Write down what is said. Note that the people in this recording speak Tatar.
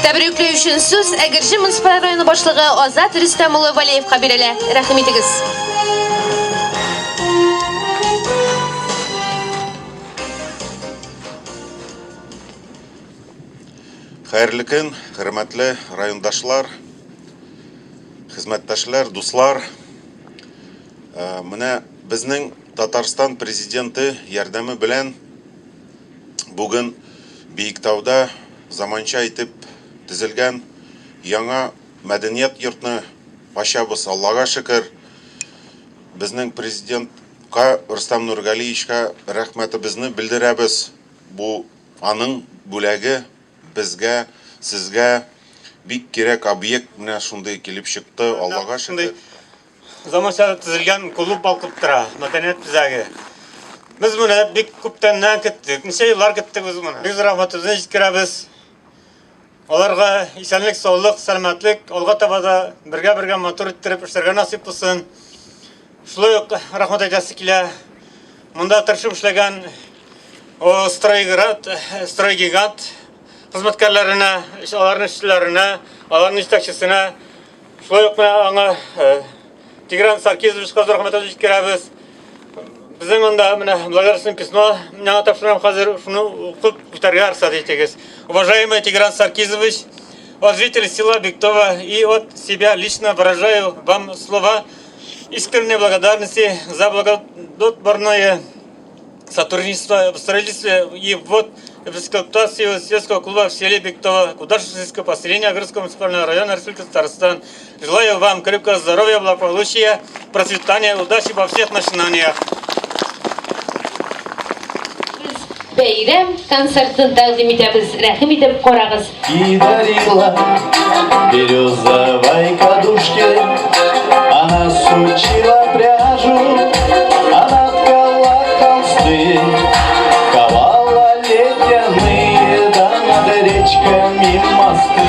Тәбрикләү өчен сүз Әгерҗе муниципаль районы башлыгы Азат Рөстәм улы Валеевка бирелә. Рәхим итегез. Хәерле көн, хөрмәтле райондашлар, хезмәттәшләр, дуслар. Э, менә безнең Татарстан президенты ярдәме белән бүген Биектауда заманча итеп төзелгән яңа мәдәният йортны ачабыз. Аллага шөкер, безнең президентка Рөстәм Нургалиевичка рәхмәтебезне белдерәбез. Бу аның бүләге безгә, сезгә бик кирәк объект менә шундый килеп чыкты, Аллага шөкер. Заманча төзелгән клуб балкып тора, мәдәният үзәге. Без моны бик күптәннән көттек. Ничә еллар көттек без моны. Без рәхмәтебезне җиткерәбез. Аларга исәнлек, саулык, сәламәтлек, алга таба да бергә-бергә матур иттереп эшләргә насыйп булсын. Шулай ук рәхмәт әйтәсе килә. Монда тырышып эшләгән Стройград, Стройгигант хезмәткәрләренә, аларның эшчеләренә, аларның җитәкчесенә, шулай ук менә аңа Тигран Саркизовичка зур рәхмәт җиткерәбез. Безнең монда менә благодарственное письмо миңа тапшырам хәзер, шуны укып үтәргә рөхсәт итегез. Уважаемый Тигран Саркизович, от жителей села Биктова и от себя лично выражаю вам слова искренней благодарности за благотворное сотрудничество в строительстве и ввод в эксплуатацию сельского клуба в селе Биктово, Кудашево сельского поселения Агрызского муниципального района Республики Татарстан. Желаю вам крепкого здоровья, благополучия, процветания, удачи во всех начинаниях. Бәйрәм концертын тәкъдим итәбез. Рәхим итеп карагыз. И дарила березовой кадушке, Она сучила пряжу, она ткала холсты, Ковала ледяные, да над речками мосты.